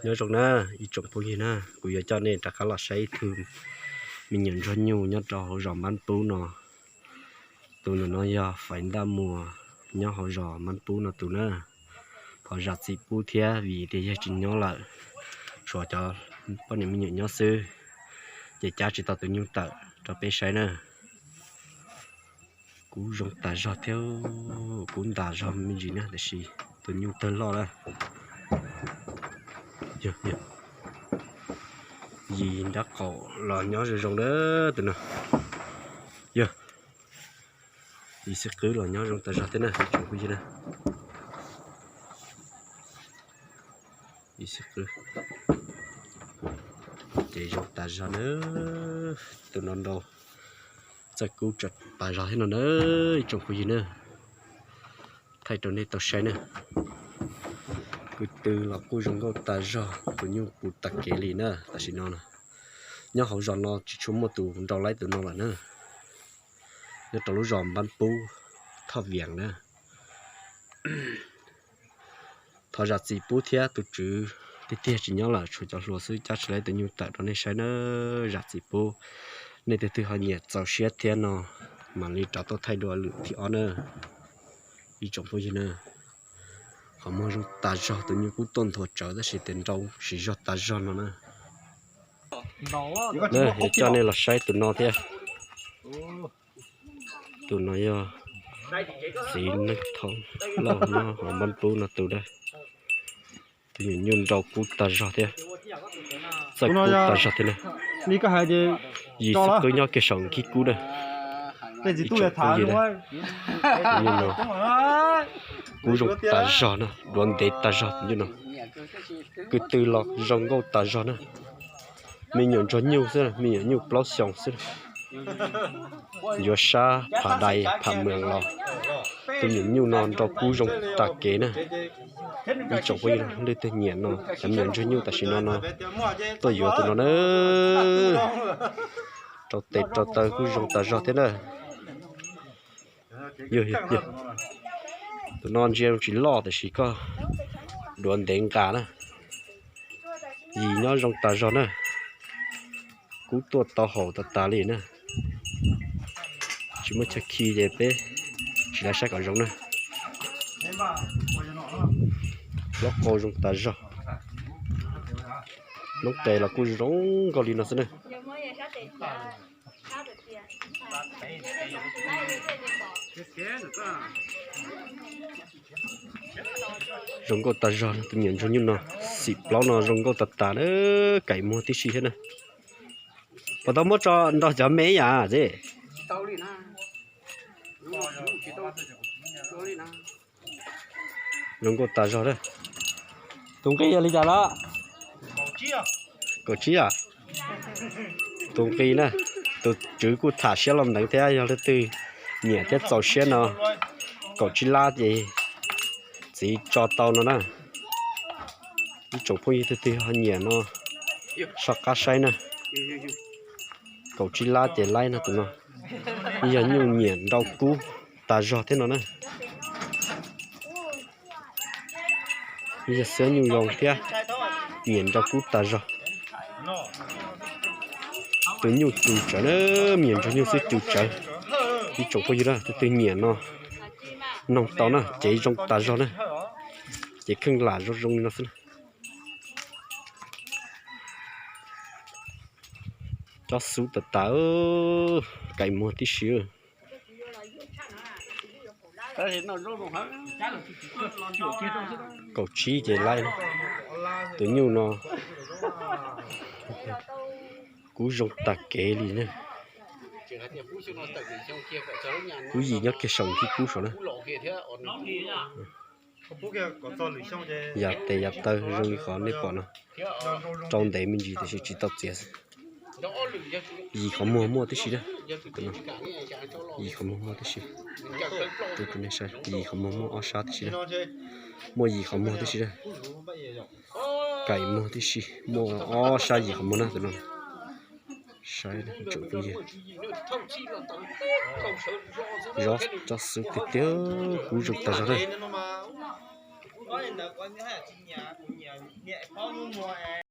Nyob zoo na ib tsoom phooj ywg na, kuv yuav coj nej rov qab los saib ib tug me nyuam ntsuag nyuj nyob rau hauv zos Npab Pub no. Tus ntawm no yog Faiv Ntaj Muas nyob hauv zos Npab Pub no tus na. Thov zam txim pub thiab vim tias yawg tsis nyob lawm, tshuav cov poj niam me nyuam nyob xwb, ces cab tsis tau tus nyuj tawm rau peb saib na. Kub zoo tas zog thiab, kub ntas zog me ntsis na, tiam sis tus nyuj tawg loj lawm. Yog, yog, yim nrab qaum los nyob zoo zoo na, tus no. Yog, yim xib qwb los nyob zoo tas zog thiab na, tsoom phooj ywg na. Yim xib qwb ces zoo tas zog na, tus no nrau txawj kub tso tas zog thiab no na, ib tsoom phooj ywg na. Thaij rau nej tau saib na. Kwv tw los kuj zoo nkauj tas zog, tus nyuj puv tag kev li na. Tam sim no nyob hauv zos no tsis tshua muaj tus nrau laib tus no lawm na. Nyob rau lub zos Npab Pub, Thoj Vias na. Thov zam txim pub thiab, tus tswv tiag tiag tsis nyob lawm, tshuav cov hluas xwb, cab tsis laib tus nyuj tawm rau nej saib na. Zam txim pub. Nej tus twg ho nyiam txaus siab thiab no mam li rov tuaj thaij dua lwm thib ob na, ib tsoom phooj ywg na. Qhov muag zoo tas zog, tus nyuj kub tuaj nthuav tsawv tab sis tes nrau siv zog tas zog no na. Coj nej los saib tus no thiab. Tus no yog txiv Neej Thoob Lauj nyob hauv Npab Pub no tus na. Tus nyuam nyuj nrau kub tag zog thiab, txawj kub tag zog thiab na. Yim xib qwb nyob kiag saum nkig kub na. Kub zoo tas zog na, duav ntev tag zog tus nyuj no. Kwv tw los zoo nkauj tas zog na. Me nyuam ntsuag nyuj xwb, me nyuam nyuj plaub xyoos xwb. Yuav sab Phav Dais Phav Mws los, tus nyuam nyuj no nrau kub zoo tas kev na. Ib tsoom phooj ywg leej twg nyiam no, cov me nyuam ntsuag nyuj tam sim no no tuaj yuav tus no na. Rau tes rau taw kuj zoo tas zog thiab na. Tus no ntsia tsis loj tab sis koj duav ntev nqa na. Yim nyob zoo tas zog na. Kub tuaj tau haum tas tas li na. Tsis muaj chaw khi ces peb tsis lav saib kom zoo na. Plaub qau zoo tas zog. Noob qes los kuj zoo nkauj li no xwb na. Zoo nkauj tas zog, tus me nyuam ntsuag nyuj no, xim plaub no zoo nkauj tas tas na, kaim muag tib si thiab na. Puas tau muab tso nrog cov me yam txiv? Zoo nkauj tas zog na. Tus nqi yog li cas los? Kaum tsib yom? Tus nqi na, tus tswv kuj tham siab loj nteev thiab, yog leej twg nyiam thiab txaus siab no, kaum tsib lab ces txiv tso tau no na. Ib tsoom phooj ywg twg twg ho nyiam no, soj qab saib na. Kaum tsib lab ces laib no tus no. Yog nyuj nyiam nrau kub tas zog thiab no na. Yog xwb nyuj zoo thiab, nyiam nrau kub tas zog. Tus nyuj cus tsawv na, me nyuam ntsuag nyuj xwb cus tsawv. Ib tsoom phooj ywg na, tus twg nyiam no noog tau na, cev zoo tas zog na. Cev kheej lam zoo zoo li no xwb na. Cob xub tas tas, kaim muag tib si. Kaum tsib ces laib, tus nyuj no kub zoo tag kev li na. Kub yim nyob kiag saum nkig kub saum na. Yav tes yav taw zoo li qhov nej pom no, rau ntev me ntsis tiam sis tsis tau txiav xwb. Yim qhov muag muaj tib si na. Yim qhov muag muaj tib si. Tus tus nej saib, yim qhov muag muaj ob sab tib si na. Muaj yim qhov muag tib si na. Kaim muag tib si, muaj ob sab yim qhov muag na tus no. Saib tsoom phooj ywg, zov tsob xwb tiag tiag, kub zoo tag zog na. Ob lub muag es